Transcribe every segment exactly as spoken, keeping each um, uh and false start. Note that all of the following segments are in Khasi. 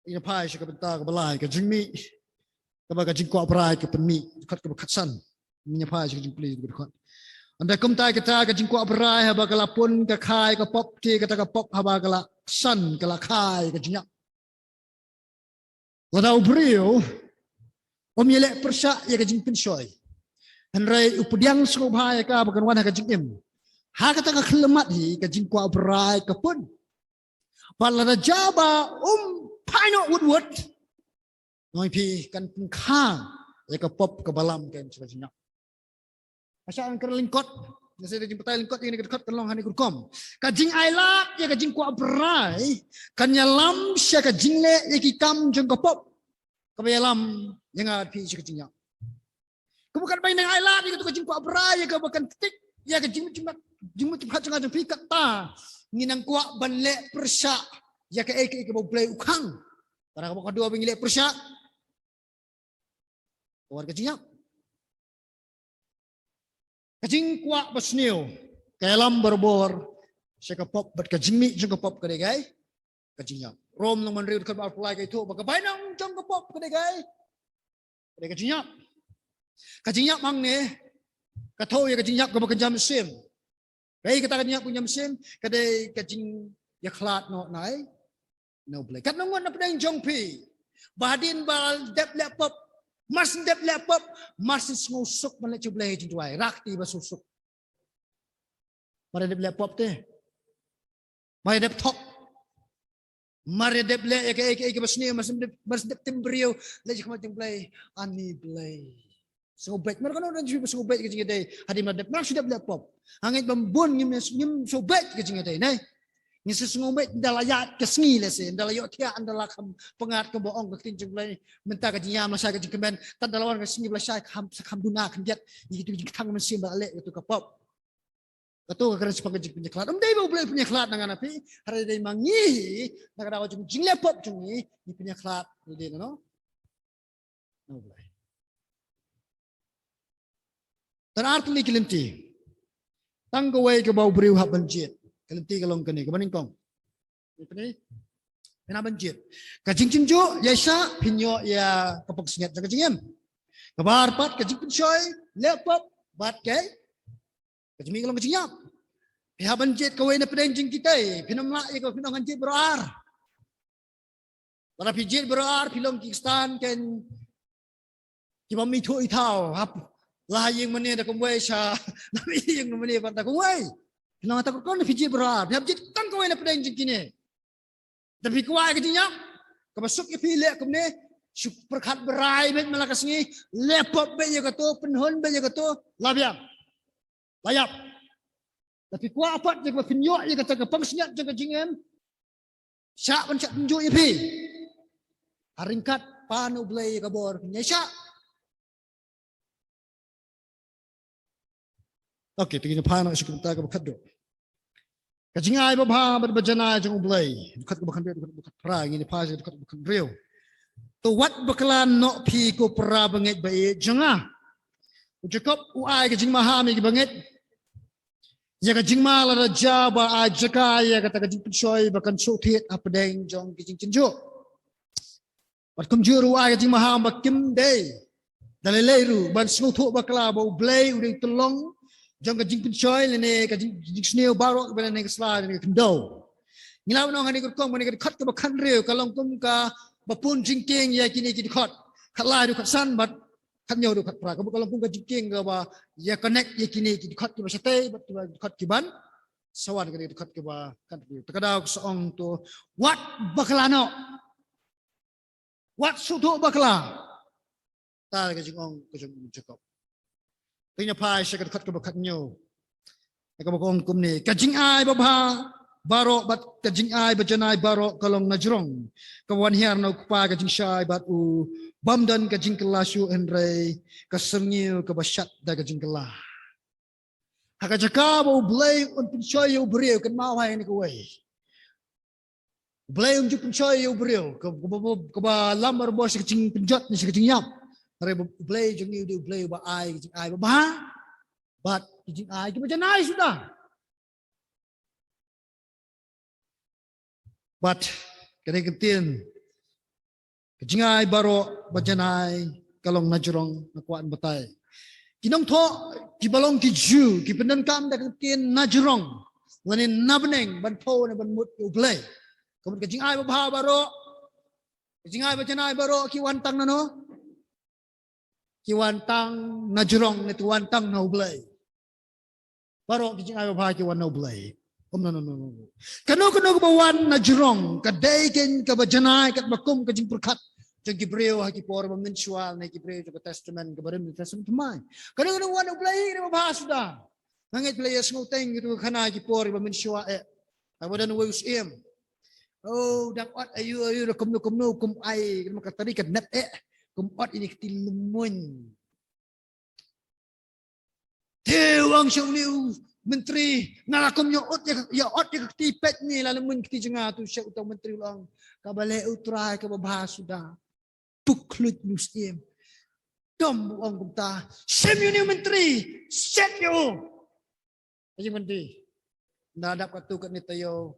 Ïa phai sha ka bynta kaba lai, ka jingmih kaba ka jingkwah brai ka pynmih, dkhot kaba khatsan. Ïa phai sha ka jingplie ka dkhot. Ynda kumta kata ka jingkwah brai haba ka la pun ka khai ka pop, te kata ka pop haba ka la san ka la khai ka jingïap. Lada u briew um ïaleh pyrshah ïa ka jingpynshoi, hynrei u pdiang sngewbha ïa ka ba kan wan ha ka jingim, ha kata ka khyllipmat hi ka jingkwah brai ka pun. Bad lada jia ba um phai noh wut wut, ngi phi kan pynkha ïa ka pop kaba lam ka sha ka jingïap. Asha kan kren lyngkot, ngi sa da jingbatai lyngkot ïa kane ka dkhot kan long ha kane ka rukom. Ka jingailad ïa ka jingkwah brai kan ïalam sha ka jingleh ïa ki kam jong ka pop, kaba ïalam ïa nga phi sha ka jingïap. Kumba katba ngi nang ailad ïa katu ka jingkwah brai ïa kaba kan ktik ïa ka jingmut jingmut jingmut jingpyrkhat jong nga jong phi, kata ngi nang kwah ban leh pyrshah ïa kaei kaei kaba U Blei u khang. Para kaba ka dei ba ngi leh pyrshah, ka wan ka jingïap. Ka jingkwah basniew ka ïalam barabor sha ka pop, bad ka jingmih jong ka pop ka dei kaei? Ka jingïap. Rom lyngba hynriew dkhot ba arphew lai ka ïathuh ba ka bainong jong ka pop ka dei kaei? Ka dei ka jingïap. Ka jingïap hangne ka thew ïa ka jingïap kaba kynja mynsiem. Kaei kata ka jingïap kynja mynsiem? Ka dei ka jingïakhlad noh na, na U Blei. Katno ngut na pdeng jong phi ba hadien ba dep leh pop, mar syn dep leh pop, mar syn sngewsuk ban leit sha U Blei jingduwai, rah kti ba sngewsuk. Mar dep leh pop te, mar dep thok, mar dep leh ïa kaei kaei kaba sniew, mar syn dep, mar syn dep tim briew, leit sha khmat jong U Blei, ani Blei. Sngewbeit, mar kano don jingpynsngewbeit ka jingïadei hadien ba dep, mar shu dep leh pop. Hangne bym bun ngim, ngim sngewbeit ka jingïadei, ne? Ngin sa sngewbeit ynda la ïaid ka sngi lehse, ynda la ïohthiah, ynda la kham pyngngad kumba ong ka ktien jong U Blei. Mynta ka jingïam lashai ka jingkmen, tad ynda la wan ka sngi ba lashai kham, sa kham duna khyndiat ïa kitu ki jingkthang mynsiem ba la leh ïa katu ka pop. Katu ka kren shaphang ka jingpynïakhlad. Ym dei ba U Blei u pynïakhlad na nga na phi, hynrei dei ma ngi hi, na ka daw jong jingleh pop jong ngi, ngi pynïakhlad ïa U Blei, no? Na U Blei. Tang ar tylli ki lynti. Tang kawei kaba u briew u hap ban jied. Ka lynti ka long kane, kaba nyngkong. Phi, phin hap ban jied. Ka jingkynjoh, ïaishah, phin ïoh ïa ka pansngiat jong ka jingim. Kaba ar pat, ka jingpynshoi, leh pop, bad ka, ka jingmih ka long ka jingïap. Phi hap ban jied kawei na pdeng jong kitei, phin ym lah ïa kaba phin ong ngan jied baroh ar. Lada phi jied baroh ar, phi long ki khristan ken kiba ym ithuh ithaw, hap la ha ïing mane da kumwei sha, la ha ïing mane pat da kumwei. Phi long kata ka rukom, phi jied baroh ar, phi hap jied tang kawei na pdeng jong kine. Lada phi kwah ïa ka jingïap kaba suk ïa phi, leh kumne, shu pyrkhat brai beit man la ka sngi, leh pop beit ïa kato, pynhun beit ïa kato, la biang, la ïap. Lada phi kwah pat ïa kaba phin ïoh ïa kata ka pansngiat jong ka jingim, shah ban shah tynjuh ïa phi. Ha ryngkat pan U Blei ïa ka bor phin ïaishah. Okay, te ngin ïa phai noh sha ka bynta kaba khatduh. Ka jingai babha bad bajanai jong U Blei. Dkhot kaba khatduh, dkhot kaba khatphra, ngin ïa phai sha dkhot kaba khathynriew. To wat bakla noh phi ko para bangeit ba ïeit jong nga. U Jakob u ai ka jingmaham ïa ki bangeit. Ïa ka jingma lada jia ba ai jaka ïa kata ka jingpynshoi ba kan shu thied hapdeng jong ki jingkynjoh. Bad kumjuh ruh ai ka jingmaham ba kim dei da lei lei ruh ban sngewthuh bakla ba U Blei u dei u tyllong jong ka jingpynshoi lane ka jing, jingsniew baroh ba lane ka sla lane ka khyndew. Ngi lah ban ong ha kane ka rukom, kane ka dkhot kaba khathynriew ka long kum kaba pun jingkieng ïa kine ki dkhot khatlai ruh khatsan bad khathynñiew ruh khatphra, kaba ka long kum ka jingkieng kaba ïa connect ïa kine ki dkhot kiba shatei bad kiba dkhot kiban sa wan, kane ka dkhot kaba khathynriew. Te ka daw ka sa ong to wat bakla noh. Wat sngewthuh bakla. Kata ka jingong ka jong u Jakob. Te ngin ïa phai sha ka dkhot kaba khathynñiew. Kaba ka ong kumne, ka jingai babha baroh bad ka jingai bajanai baroh ka long na jrong, kaba wan hiar na U Kpa ka jingshai bad u bym don ka jingkylla shuh, hynrei ka syrngiew kaba shad da ka jingkylla. Ha ka jaka ba U Blei un pynshoi ïa u briew, kynmaw ha kane kawei. U Blei um ju pynshoi ïa u briew kaba, kaba, kaba lam barabor sha ka jingpynjot ne sha ka jingïap. Hynrei U Blei jong ngi u dei U Blei uba ai ka jingai babha bad ka jingai kaba janai suda. Bad kane ka ktien Ka jingai baroh ba janai ka long najrong, nga kwah ban batai. Ki nongthoh kiba long ki Jiw ki pyndonkam da ka ktien najrong lane na bneng ban pynpaw ne ban mut ïa U Blei. Ka mut ka jingai babha baroh, ka jingai ba janai baroh ki wan tang nano? Ki wan tang najrong ne ki wan tang na U Blei? Baroh ki jingai babha ki wan na U Blei. Kum no, no, no, no. Kano kano kaba wan najrong ka dei kein kaba janai katba kum ka jingpyrkhat jong ki briew ha ki por ba mynshuwa ne ki briew jong ka Testament kaba rim, Testament Thymmai. Kano kano wan na U Blei, kano babha suda. Nga ngeit phi la ïa sngewthuh ïa kito ki khana ki por ba mynshuwa eh. Haba don uwei u syiem, oh, dang ot aïu aïu, kumno kumno, kum ai, kumno ka tari ka net eh, kum ot ïa kine ki kti lumuiñ. Te u ong sha une u myntri, nga la kum ïa ot ïa, ïa ot ïa ka kti peit ne la lumuiñ kti jong nga. Tu sha uta u myntri u ong, kaba leh U Trai kaba bha suda. Puklut une u syiem. Dom u ong kumta, shim ïa une u myntri, set ïa u. Ka jingmyntri. Nda dap katto katne taïew,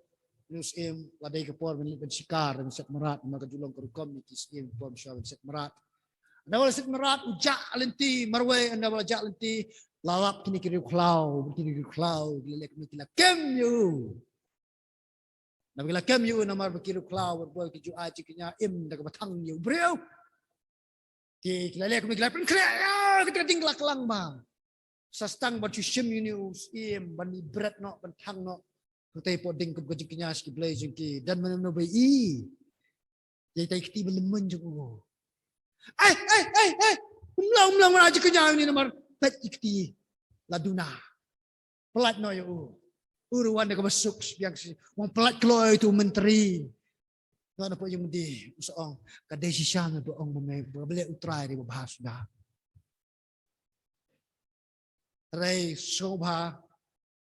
une u syiem la dei ka por ban leit ban shikar, ban set mrad, namar ka ju long ka rukom ïa ki syiem ka por mynshuwa ban set mrad. Ynda la set mrad u jah lynti marwei, ynda la jah lynti la lap kine ki riewkhlaw, kine ki riewkhlaw ki la leh kumne, ki la kem ïa u. Namar ki la kem ïa u, namar ba ki riewkhlaw bad bor ki ju ai jingkñia im da kaba thang ïa u briew. Ki, ki la leh kumne, ki la pynkhreh ïa kita ka jingkhlaklang ba sa sdang ban shu shim ïa une u syiem ban ïa bret noh, ban thang noh. Hangta ïa poi ding kum ka jingkñia sha ki blei jong ki, don mano mano ba ïohi ïa ita i kti ba lumuiñ jong u. Ai, ai, ai, ai. Ym long, ym long, ym long jingkñia ïa une namar peit i kti la duna. Pyllait noh ïa u. U ruh wan da kaba suk biang shi. Wan pyllait kloi ïa utu u myntri. Noh na pdeng jong u myntri u sa ong, ka dei shisha nga da ong ba me, ba leh U Trai dei ba bha suda. Hynrei sngewbha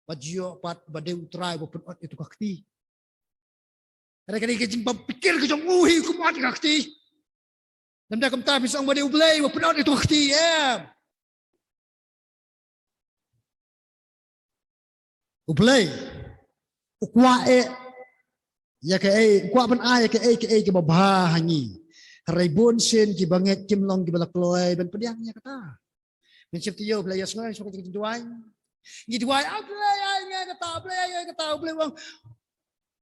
ba ju ïoh pat ba dei U Trai ba pynot ïa utu ka kti. Hynrei ka dei ka jingbym pyrkhat ka jong u hi kum ot ïa ka kti. Lymda kumta phi sa ong ba dei U Blei ba pynot ïa utu ka kti, em. U Blei u kwah eh ïa kaei, u kwah ban ai ïa kaei kaei kaba bha ha ngi. Hynrei bun sien kiba ngeit kim long kiba la kloi ban pdiang ïa kata. Mynsiem taïew phi la ïa sngew shuh ka jingduwai. Ngi duwai, "A Blei, ai nga kata, a Blei, ai nga kata." U Blei u ong,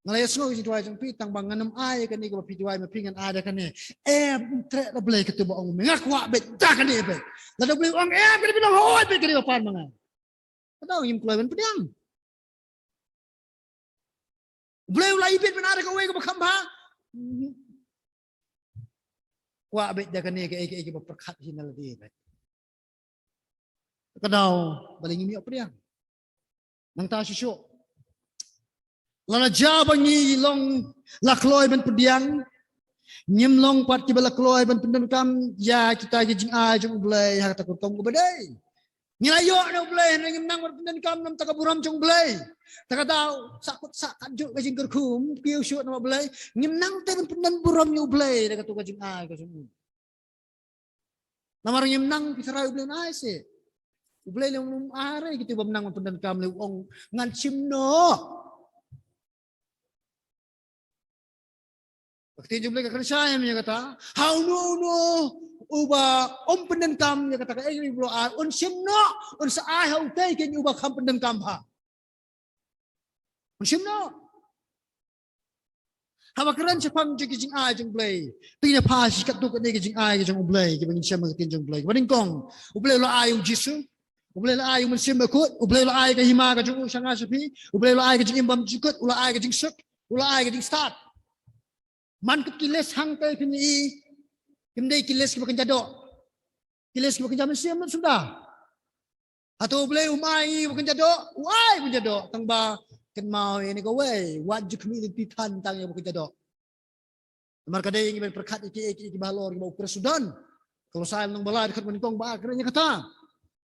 "Nga la ïa sngew ka jingduwai jong phi, tang ba ngan ym ai kane kaba phi duwai ma phi, ngan ai da kane." Em, ym treh da Blei katu ba ong me, "Nga kwah beit da kane beit." Lada U Blei u ong, "Em, kane phi long hooid beit, kane ba pan ma nga." Ka daw ngim kloi ban pdiang. U Blei u la ibit ban ai da kawei kaba kham bha. Kwah beit da kane kaei kaei kaba pyrkhat hi na lade beit. Ka daw balei ngim ïoh pdiang. Nangta shuh shuh, lada jia ba ngi long la kloi ban pdiang, ngim long pat kiba la kloi ban pyndonkam ïa kita ki jingai jong U Blei ha kata ka rukom kaba dei. Ngi la ïoh na U Blei hynrei ngim nang ban pyndonkam na ka bynta ka burom jong U Blei. Te ka daw sahkut sahkat juh ka jingkyrkhu, ym kiew shuh na U Blei. Ngim nang te ban pyndon burom ïa U Blei da katu ka jingai ka jong u. Namar ngim nang, phi tharai U Blei un ai seh? U Blei lei um ai re, kito bym nang ban pyndonkam lei u ong, "Ngan shim noh." Ka ktien jong U Blei ka kren shai ïa kata. Ha uno uno uba ym pyndonkam ïa kata kaei kaba u la ai, un shim noh, un sa ai ha utei kein uba kham pyndonkam bha. Un shim noh. Haba kren shaphang jong ki jingai jong U Blei, to ngin phai sha katto katne ki jingai ki jong U Blei kiba ngin shem ha ka ktien jong U Blei. Kaba nyngkong, U Blei u la ai U Jisu. U Blei u la ai U Mynsiem Bakhuid. U Blei u la ai ka hima ka jong u sha nga sha phi. U Blei u la ai ka jingim bymjukut. U la ai ka jingsuk. U la ai ka jingstad. Man kut ki list hangtei phin ïohi, kim dei ki list kiba kynja doh. Ki list kiba kynja mynsiem lut suda. Hato U Blei um ai ïa kiba kynja doh? U ai ba kynja doh, tang ba kynmaw ïa kane kawei, wat ju khmih lynti than tang ïa kiba kynja doh. Namar ka dei ïa ngi ban pyrkhat ïa kiei kiei kiba halor kiba u Khrist u don. Kolosai lynnong ba lai dkhot ba nyngkong ba ar kren ïa kata.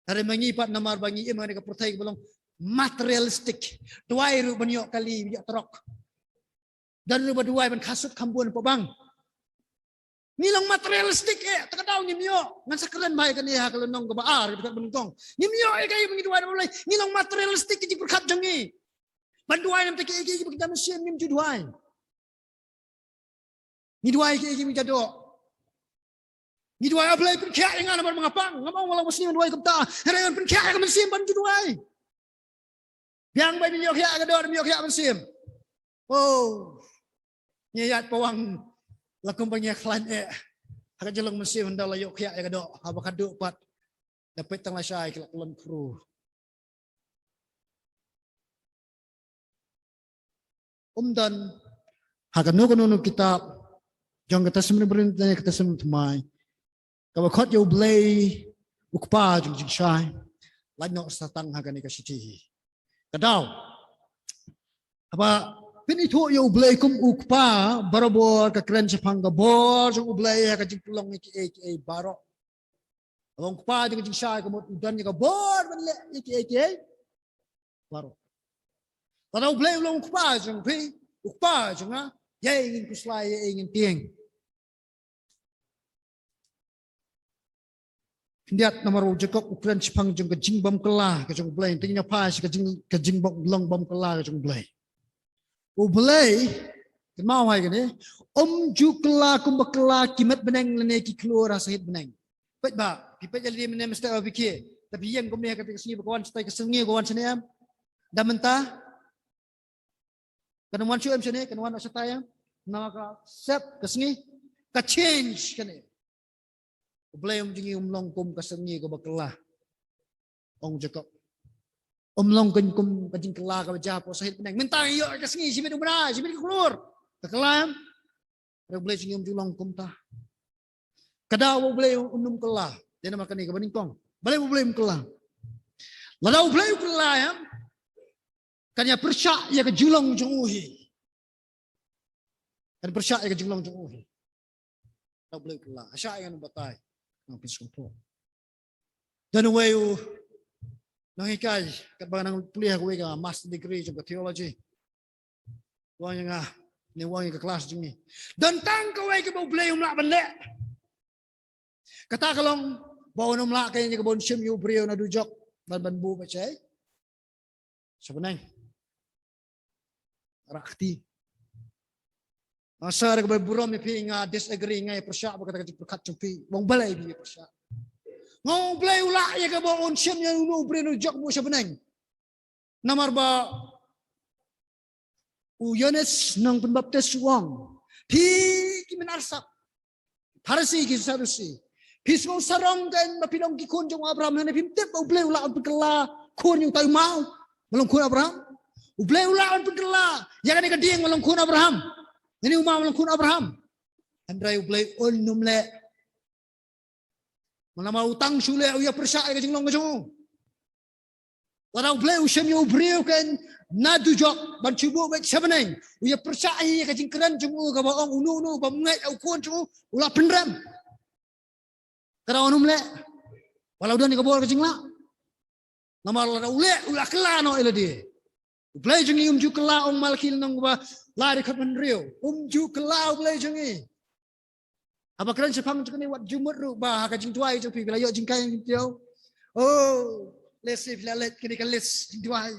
Hynrei ma ngi pat namar ba ngi im ha kane ka pyrthei kaba long materialistic. Duwai ruh ban ïoh kali, ïoh truck. Don ruh ba duwai ban kha sut kham bun paw bang. Ngi long materialistic eh, te ka daw ngim ïoh. Ngan sa kren bha ïa kane ha ka lynnong kaba ar, kaba nyngkong. Ngim ïoh ïa kaei ba ngi duwai na U Blei. Ngi long materialistic ki jingpyrkhat jong ngi. Ban duwai na bynta kiei kiei kiba kynja mynsiem ngim ju duwai. Ngi duwai kiei kiei kiba kynja doh. Ngi duwai, A Blei pynkhiah ïa nga namar ba nga pang. Ngam ong ba long mynsiem duwai kumta. Hynrei pynkhiah ïa ka mynsiem ban ju duwai. Biang ba men ïoh khiah ka doh, men ïoh khiah mynsiem. Oh. Ngi ïaid pawang la kum ba ngi khlaiñ eh. Ha ka jinglong mynsiem ynda la ïoh khiah ïa ka doh. Haba ka doh pat. Da peit tang lashai ki la kyllon khru. Um don ha kano kano kitab jong ka Testament Barim ne ka Testament Thymmai kaba khot ïa U Blei U Kpa jong jingshai. Lait noh sa tang ha kane ka shithi. Ka daw haba pynithuh ïa U Blei kum U Kpa, barabor ka kren shaphang ka bor jong U Blei ha ka jingpynlong ïa kiei kiei baroh. Haba U Kpa jong ka jingshai ka mut u don ïa ka bor ban leh ïa kiei kiei baroh. Lada U Blei u long U Kpa jong phi, U Kpa jong nga, ïa ei ngin khuslai, ïa ei ngin tieng. Khyndiat namar u Jakob u kren shaphang jong ka jingbymkylla ka jong U Blei. Te ngin ïa phai sha ka jing, ka jingbym, long bymkylla ka jong U Blei. U Blei, kynmaw hi kane, um ju kylla kumba kylla ki met bneng lane ki khlur ha sahit bneng. Peit ba, phi peit ïa lade mynne mynstep ba phi khie. Te phi ïeng kumne ha kata ka sngi ba ka wan shatai ka sngi ka wan shane em. Da mynta. Kan wan shu em shane, kan wan shatai em. Na ka sep ka sngi, ka change kane. U Blei um jong ngi um long kum ka sngi kaba kylla. Ong Jakob. Um long kum ka jingkylla kaba jia hapoh sahit bneng. Mynta ïoh ka sngi, shimet u mra, shimet ka khlur. Ka kylla em. Hynrei U Blei jong ngi um ju long kumta. Ka daw ba U Blei um, um kylla. Dei namar kane kaba nyngkong. Balei U Blei um kylla? Lada U Blei u kylla em. Kan ïa pyrshah ïa ka jinglong jong u hi. Kan pyrshah ïa ka jinglong jong u hi. Ka daw U Blei u kylla. Shah ïa ngan batai. Nang pyn sngewthuh. Don uwei u nonghikai katba nang pule ha kawei ka master degree jong ka theology. Wan ïa nga, ne wan ïa ka klas jong ngi. Don tang kawei kaba U Blei um lah ban leh. Kata ka long ba un ym lah kein ïa kaba un shim ïa u briew na dujok ban ban buh bad shai sha bneng. Rah kti. Nga sa da kaba burom ïa phi, nga disagree, nga ïa pyrshah bad kata ka jingpyrkhat jong phi. Ba ong balei phi ïa pyrshah? Nga ong U Blei u lah ïa kaba un shim ïa uno u briew na dujok buh sha bneng. Namar ba u Ïoannis nongpynbaptis u ong, phi ki men arsap, Pharisi ki Sadusi, phi sngew sarong kein ba phi long ki khun jong u Abraham, hynrei phim tip ba U Blei u lah ban pynkylla khun ïa utai u maw ba long khun Abraham. U Blei u lah ban pynkylla ïa kane ka dieng ba long khun Abraham, ïa une u maw ba long khun Abraham. Hynrei U Blei un ym leh. Namar u tang shu leh u ïa pyrshah ïa ka jinglong ka jong u. Lada U Blei u shim ïa u briew kein na dujok ban shu buh beit sha bneng, u ïa pyrshah ïa ka jingkren jong u kaba ong uno uno bym ngeit ïa u khun jong u, u la pynrem. Ka daw un ym leh. Wat la u don ïa ka bor ka jinglah. Namar lada u leh u la kylla noh ïa lade. U Blei jong ngi um ju kylla, ong Malaki lynnong ba lai dkhot hynriew. Um ju kylla U Blei jong ngi. Haba kren shaphang jong kane wat ju mut ruh ba ha ka jingduwai jong phi, phi la ïoh jingkren jong phi. Oh, lehse phi la leit kane ka list jingduwai.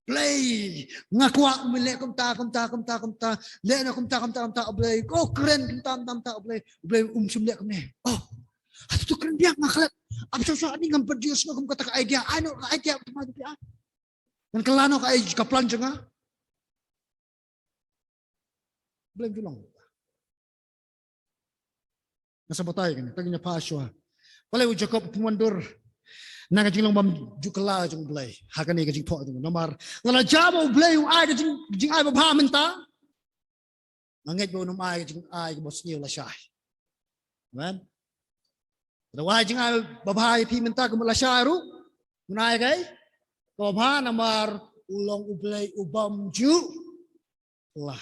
Blei, nga kwah men leh kumta kumta kumta kumta. Leh na kumta kumta kumta, oh Blei. Ko kren kumta kumta kumta, oh Blei. Blei um shym leh kumne. Oh. Hato to kren biang nga klet. Ap shu shu ni ngam produce nga kum kata ka idea. Ai noh ka idea kumta kumta. Ngan kylla noh ka ai ka plan jong nga. Blei um ju long. Nga sa batai kane, tang ïa pha shuwa. Balei u Jakob u pynwandur na ka jinglong bym ju kylla jong U Blei ha kane ka jingthoh jong u? Namar lada jia ba U Blei u ai ka jing, jingai babha mynta, nga ngeit ba un ym ai ka jingai kaba sniew lashai. Amen. Lada u ai jingai babha ïa phi mynta ka mut lashai ruh, un ai kaei kaba bha namar u long U Blei u bym ju kylla.